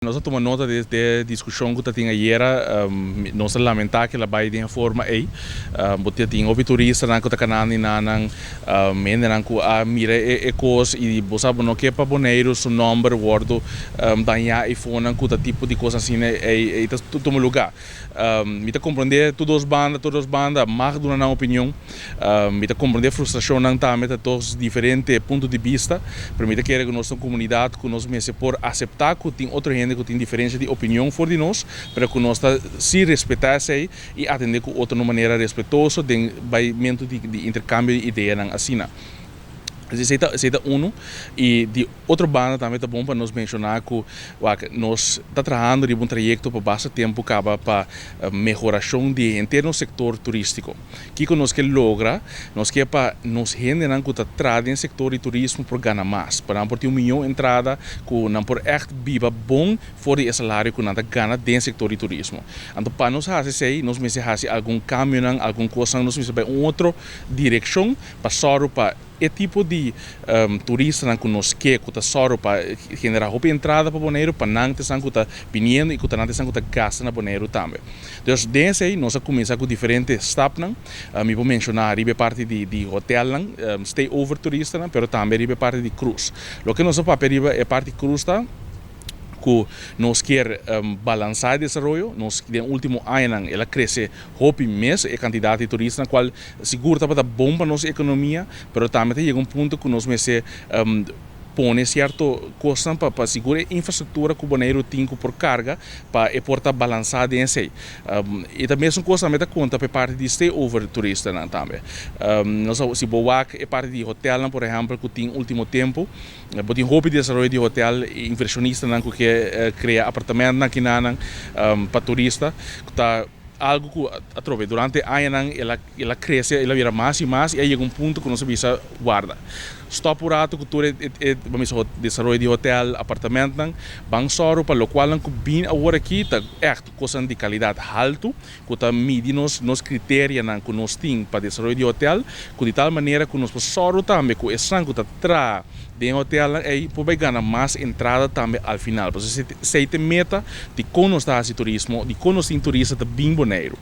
Nos a tuma nota di e diskushon ku tatin ayera. Nos a lamentá ku el a bai den e forma ei. Bo tin hopi turistanan ku ta kanando einan, hendenan ku a mira e kos i bo sa bo no ke pa Boneiru su nòmber wòrdu dañá eifonan ku ta tipo di kos asina ei ta tuma lugá. Mi ta komprondé tur dos banda mag duna nan opinion. Mi ta komprondé frustrashonnan tambe, ta dos diferente punto di bista, pero mi ta kere ku nos ta un komunidat ku nos mester por aseptá ku tin otro hende ku tin diferensia di opinion for di nos, pero ku nos ta si respetá esei i atendé ku otro na manera respetuoso den baimentu di interkambio di ideanan asina. Esei ta uno. I di otro banda tambe ta bon pa nos menshoná ku nos ta trahando riba un trayekto pa basta tempu kaba pa mehorashon di henter sektor turístiko. Kiko nos ke logra? Nos ke pa nos hendenan ku ta traha den sektor di turismo por gana mas, pa nan por tin un mihó entrada, ku nan por echt biba bon for di e salario ku nan ta gana den sektor di turismo. Anto pa nos hasi esei, nos mester hasi algun kambionan, algun kos, nos mester bai un otro direkshon pa sòru pa e tipo di turistanan ku nos ke, ku ta sòru pa generá hopi entrada pa Boneiru, pa nan ta ku ta biniendo i ku ta nan ku ta gasta na Boneiru tambe. Dus den esei nos a kuminsá ku diferente stapnan. Mi por menshoná riba parti di hotelnan, stay over turistanan, pero tambe riba parti di cruise. Loke nos a papia riba e parti cruise ta ku nos ke balansá e desaroyo. Nos den último añanan el a krese hopi mes e kantidat di turista, kual sigur tabata bon pa nos ekonomia, pero tambe a yega un punto ku nos mester pone sierto kos pa sigurá infrastruktura ku Boneiru tin ku por karga pa e por ta balansá den esei. I tambe un kos tambe ta konta pa parti di stay over turistanan tambe. Nos si bo wak e parti di hotelnan, por ehèmpel, ku tin último tempu, bo tin hopi desaroyo di hotel, invershonistanan ku ke krea apartamentonan akinan pa turista, ta algu ku atrobe durante añanan el a krese, el a bira mas i mas i a yega un punto ku nos a bisa: "Warda, stòp un ratu ku tur e desaroyo di hotel, apartamentonan, ban sòru pa lokual ku bin awor aki ta echt kos di kalidat haltu, ku ta midi nos kriterionan ku nos tin pa desaroyo di hotel, ku di tal manera ku nos por sòru tambe ku esnan ku ta traha den hotel ei por gana mas entrada tambe al final." Pasobra esei ta meta di kon nos ta hasi turismo, di kon nos tin turista ta bin Boneiru.